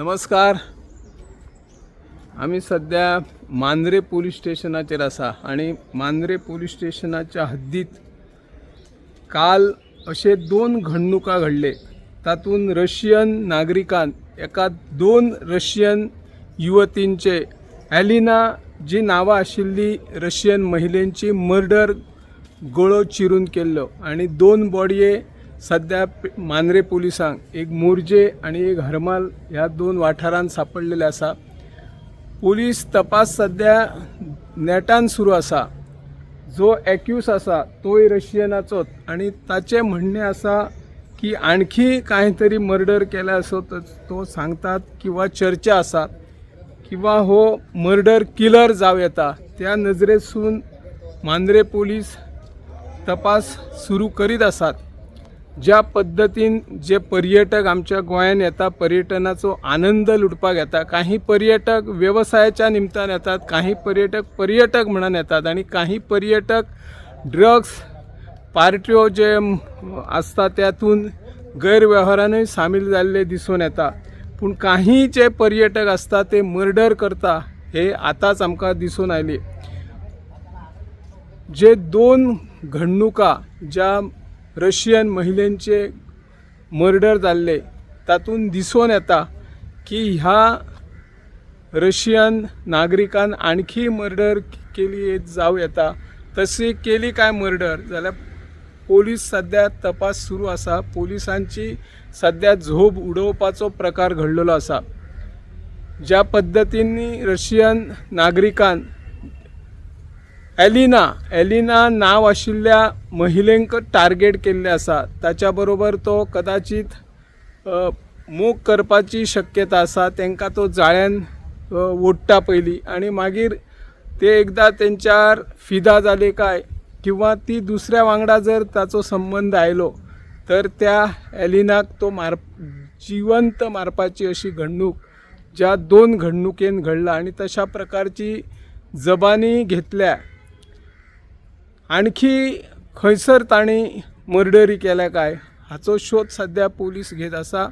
नमस्कार. आमी सध्या मांद्रे पोलीस स्टेशनाचेर आसा आनी मांद्रे पोलीस स्टेशनाच्या हद्दीत काल अशे दोन घडणुका घडले. तातूंत रशियन नागरिकान एका दोन रशियन युवतींचे, एलिना जी नांवां आशिल्ली रशियन महिलेंची मर्डर गळो चिरून केल्लो आनी दोन बॉडये सध्या मांद्रे पोलिसांक एक मोरजे आनी एक हरमाल ह्या दोन वाठारांत सापडलेले आसा. पोलीस तपास सध्या नेटान सुरू आसा. जो एक्यूज आसा तोय रशियनाचोच आनी ताचें म्हणणें आसा की आणखी कांय तरी मर्डर केला असो तो सांगतात किंवा चर्चा आसा किंवा हो मर्डर किलर जावं येता. त्या नजरेसून मांद्रे पोलीस तपास सुरू करीत आसात. ज्या पद्दतीन जे पर्यटक आमच्या गोंयान येता, पर्यटनाचो आनंद लुटपाक येता, काही पर्यटक वेवसायाच्या निमतान येतात, काही पर्यटक पर्यटक म्हणून येतात आनी काही पर्यटक ड्रग्स पार्ट्यो जे आसता त्यातून गैरवेव्हारानूय सामील जाल्ले दिसून येता. पूण काही जे पर्यटक आसता ते मर्डर करता हे आतांच आमकां दिसून आयली. जे दोन घडणुका ज्या रशियन महिलेंचे मर्डर जाल्ले तातूंत दिसून येता की ह्या रशियन नागरिकान आणखी मर्डर केली जावं येता. तशी केली काय मर्डर जाल्यार पोलीस सध्या तपास सुरू आसा. पोलिसांची सध्या झोब उडोवपाचो प्रकार घडलेलो आसा. ज्या पद्दतींनी रशियन नागरिकान एलिना एलिना नांव आशिल्ल्या महिलेंक टार्गेट केल्लें आसा, ताच्या बरोबर तो कदाचीत मोग करपाची शक्यता आसा. तांकां तो जाळ्यान ओडटा पयलीं आनी मागीर ते एकदां तेंच्यार फिदा जाले काय किंवा ती दुसऱ्या वांगडा जर ताचो संबंद आयलो तर त्या एलिनाक तो जिवंत मारपाची अशी घडणूक ज्या दोन घडणुकेन घडला आनी तशा प्रकारची जबानी घेतल्या. आणखी खंयसर तांणी मर्डरी केल्या काय हाचो शोध सध्या पोलीस घेत आसा.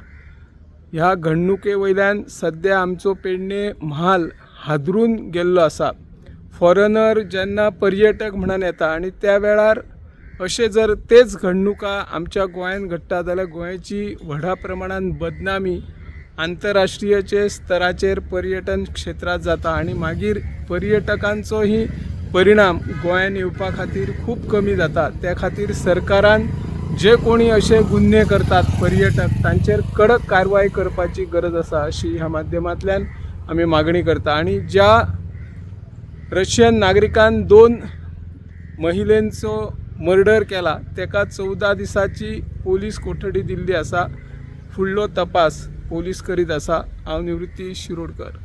ह्या घडणुके वयल्यान सध्या आमचो पेडणे म्हाल हादरून गेल्लो आसा. फॉरेनर जेन्ना पर्यटक म्हणून येता आनी त्या वेळार अशें जर तेच घडणुका आमच्या गोंयांत घडटा जाल्यार गोंयची व्हडा प्रमाणान बदनामी आंतरराष्ट्रीयचे स्तराचेर पर्यटन क्षेत्रांत जाता आनी मागीर पर्यटकांचोही परिणाम गोंयांत येवपा खातीर खूब कमी जाता. त्या खातीर सरकारान जे कोणी अशे गुन्हे करतात पर्यटक तांचेर कडक कारवाय करपाची गरज आसा अशी ह्या माध्यमांतल्यान आमी मागणी करता. आनी ज्या रशियन नागरिकान दोन महिलेंचो मर्डर केला तेका 14 दिसांची पोलीस कोठडी दिल्ली आसा. फुडलो तपास पोलीस करीत आसा. हांव निवृत्ती शिरोडकर.